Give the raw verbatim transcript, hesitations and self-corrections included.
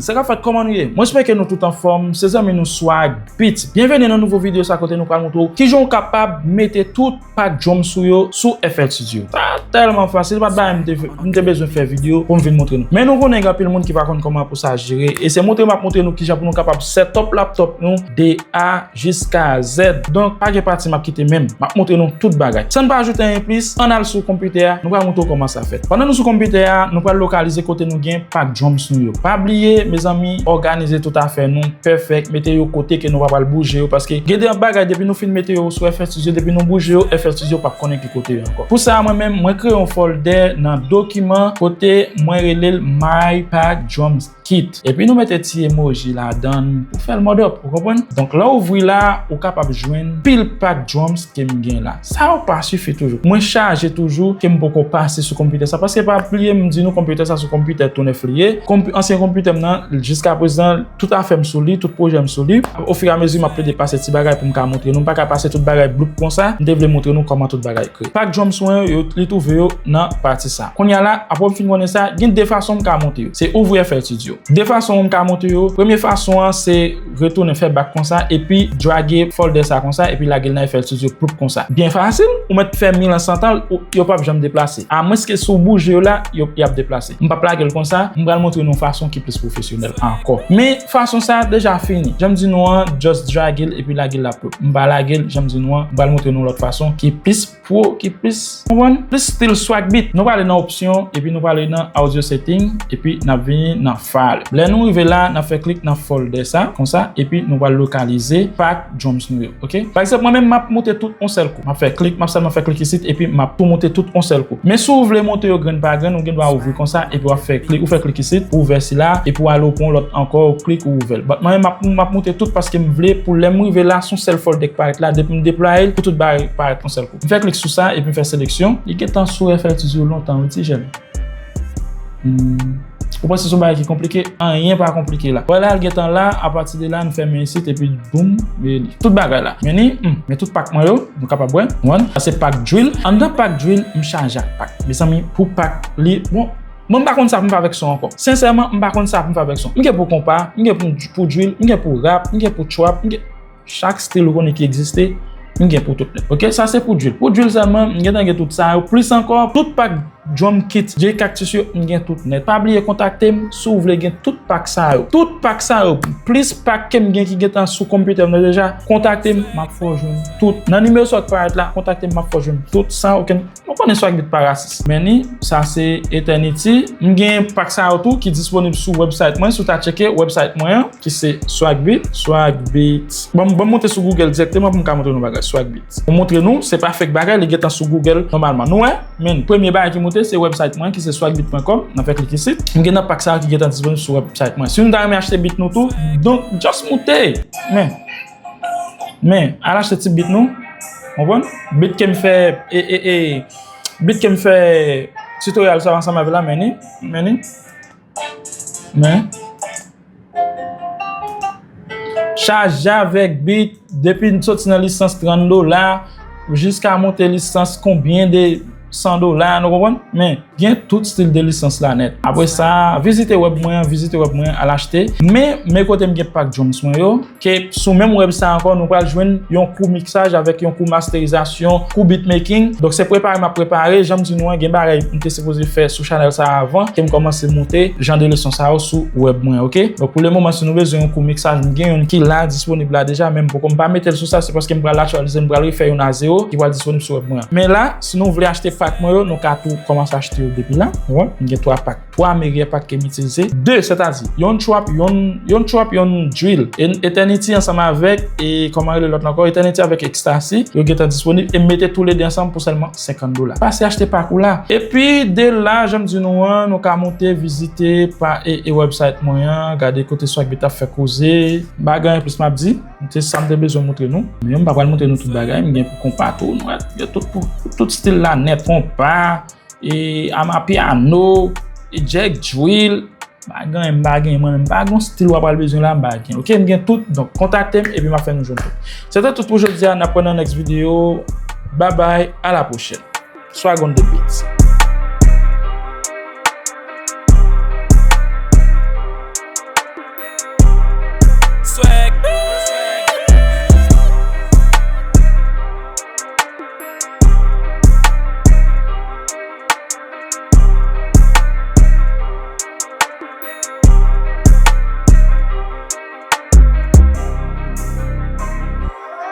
Sa k ap fèt, kòman nou ye? Mwen espere ke nou tout anfòm. Se zanmi nou Swag Beats. Byenveni nan nouvo videyo sa kote nou pral montre w kijan w kapab mete tout pack drum sou yo sou F L Studio. Sa tèlman fasil, pa t bagay m te, m te bezwen fè videyo pou m vin montre nou. Men nou konnen gen anpil moun ki pa konn kòman pou sa jere. E se montre m ap montre nou kijan pou nou kapab set up laptop nou de A jiska Z. Donk, pa gen pati m ap kite menm. M ap montre nou tout bagay. San n pa ajoute anyen plis, ann al sou konpitè a, nou pral montre w kòman sa fèt. Pandan nou sou konpitè a, nou pral lokalize kote nou gen pack drums nou yo. Pa bliye, mezanmi, òganize tout afè nou, pèfèk, mete yo kote ke nou pa pral bouje yo, paske gen de bagay, depi nou fin mete yo sou F L Studio, depi nou bouje yo, F L Studio p ap konnen ki kote yo ankò. Pou sa, mwen menm, mwen kreye yon folder nan dokiman kote mwen rele l My Pack Drums Kit. Epi nou mete ti emoji ladan l pou fè l mòdòp, ou konprann? Donk, lè w ouvri la, ou kapab jwenn pil pack drums ke m gen la. Sa yo pa sifi toujou. Mwen chaje toujou ke m poko pase sou konpitè sa, paske pa bliye m di nou konpitè sa se konpitè tou nèf li ye. Konpi-, ansyen konpitè m nan, jiska prezan, tout afè m sou li, tout pwojè m sou li. Ofiramezi m ap plede pase ti bagay pou m ka montre nou. M pa ka pase tout bagay bloup konsa. M te vle montre nou kòman tout bagay kreye. Pack drums mwen yo, li twouve yo nan pati sa. Kounye a la, apre m fin konnen sa, gen de fason m ka monte yo. Se ouvri F L Studio. De fason m ka monte yo. Premye fason an, se retounen fè back konsa, epi drage folder sa konsa, epi lage l nan F L Studio ploup konsa. Byen fasil, ou mèt fè mil an san tan, ou, yo p ap janm deplase. Amwenske si w bouje yo la, yo, y ap deplase. M p ap lage l konsa, m pral montre nou yon fason ki plis pwofesyonèl ankò. Men fason sa deja fini. Jan m di nou an, just drage l epi lage l la ploup. M pa lage l, jan m di nou an, m pral montre nou lòt fason ki plis pwo, ki plis, konprann? Plis stil Swag Beat. Nou prale nan opsyon, epi nou prale nan audio setting, epi n ap vini nan file. Lè nou rive la, n ap fè klik nan folder sa, konsa, epi nou pral lokalize pack drums nou yo, oke? Pa egzanp, mwen menm, m ap monte tout yon sèl kou. M ap fè klik, m ap sèlman fè klik isit, epi m ap tou monte tout yon sèl kou. Men si w vle monte yo grenn pa grenn, ou gen dwa ouvri konsa, epi w ap fè klik, ou fè klik isit, ou ouvè sila, epi w ale w pran yon lòt ankò, ou klik, ou ouvè l. But mwen menm, m ap, m ap monte tout paske m vle, pou lè m rive la, se yon sèl folder k parèt la, depi m deplwaye l, pou tout bagay parèt yon sèl kou. M fè klik sou sa epi m fè seleksyon. Li gentan sou F L Studio lontan, wi, ti jèn. Hmm. Ou panse se yon bagay ki konplike? Anyen pa konplike la. Vwala, li gentan la. Apati de la, nou fèmen isit epi boum, men li. Tout bagay la. Men ni, hmm, men tout pack mwen yo, nou kapab wè. Wè, sa se pack drill. Anndan pack drill, m chaje ak pack. Mezanmi, pou pack, li, bon, mwen m pa konn sa pou m fè avèk son ankò. Sensèman, m pa konn sa pou m fè avèk son. M gen pou konpa, m gen pou, pou drill, m gen pou rap, m gen pou trap, m gen Chak stil ou konnen ki egziste, m gen pou tout nèt. Oke, sa se pou drill. Pou drill sèlman, m gentan gen tout sa yo. Plis ankò, tout pack drum kit Jay Cactus yo, m gen tout nèt. Pa bliye kontakte m si w vle gen tout pack sa yo. Tout pack sa yo, plis pack ke m gen ki gentan sou konpitè m nan deja, kontakte m, m ap fè w jwenn tout. Nan nimewo sa k parèt la, kontakte m, m ap fè w jwenn tout san okenn Mwen konnen Swag Beat pa rasis. Men ni, sa se Eternity. M gen pack sa yo tou ki disponib sou website mwen. Si w ta tcheke website mwen an, ki se Swag Beat, Swag Beat. Bon, bon, monte sou Google dirèkteman pou m ka montre nou bagay, Swag Beat. Mwen montre nou, se pa fake bagay, li gentan sou Google nòmalman. Nou wè, men premye bagay ki monte, se website mwen, ki se swag beat point com. N ap fè klik isit. M gen nan pack sa yo ki gentan disponib sou website mwen. Si nou ta renmen achte beat nou tou, donk, just moute. Men, Men, al achte ti beat nou. Konprann? Beat ke m fè, e, e, e, beat ke m fè tutorial sa ansanm avè la, men ni, men ni. Men. Chaje avèk beat, depi n soti nan lisans trant dola, jiska monte lisans konbyen de san dola, nou konprann? Men, Gen tout stil de lisans la nèt. Apre sa, vizite web mwen an, vizite web mwen an, al achte. Men, men kote m gen pack drums mwen yo, ke sou menm web sa ankò, nou pral jwenn yon kou miksaj avèk yon kou masterizasyon, kou beatmaking. Donk, se prepare m ap prepare. Jan m di nou an, gen bagay m te sipoze fè sou chanèl sa avan, ke m kòmanse moute jan de leson sa yo sou web mwen, oke? Donk, pou le moman, si nou bezwen yon kou miksaj, m gen youn ki la, disponib la deja, men m poko, m pa mete l sou sa, se paske m pral aktyalize, m pral refè youn a zewo, ki pral disponib sou web mwen an. Men la, si nou vle achte pack mwen yo, nou ka tou kòmanse achte yo depi la. Ou konprann? M gen twa pack, twa meyè pack ke m itilize. De, sètadi, yon trap, yon, yon trap, yon drill. E, Eternity ansanm avèk, e kòman rele lòt la ankò? Eternity avèk Ecstasy, yo gentan disponib, e m mete toulede ansanm pou sèlman senkant dola. Pase achte pack ou la. Epi, de la, jan m di nou an, nou ka monte vizite pa, e, e website mwen an, gade kote Swag Beat ap fè koze. M pa gen anyen plis m ap di. Se sa m te bezwen montre nou. Men m pa pral montre nou tout bagay. M gen pou konpa tou. Nou wè, gen tout, pou, pou tout stil la nèt. Konpa, e, amapiano, e, jack drill. M pa gen, m pa gen, mwen menm, m pa gen yon stil w ap pral bezwen la, m pa gen. Oke, m gen tout. Donk, kontakte m epi m ap fè nou jwenn tout. Se te tout pou jodi a. N ap wè nan next video. Bye bye, à la prochaine. Swag on the beats.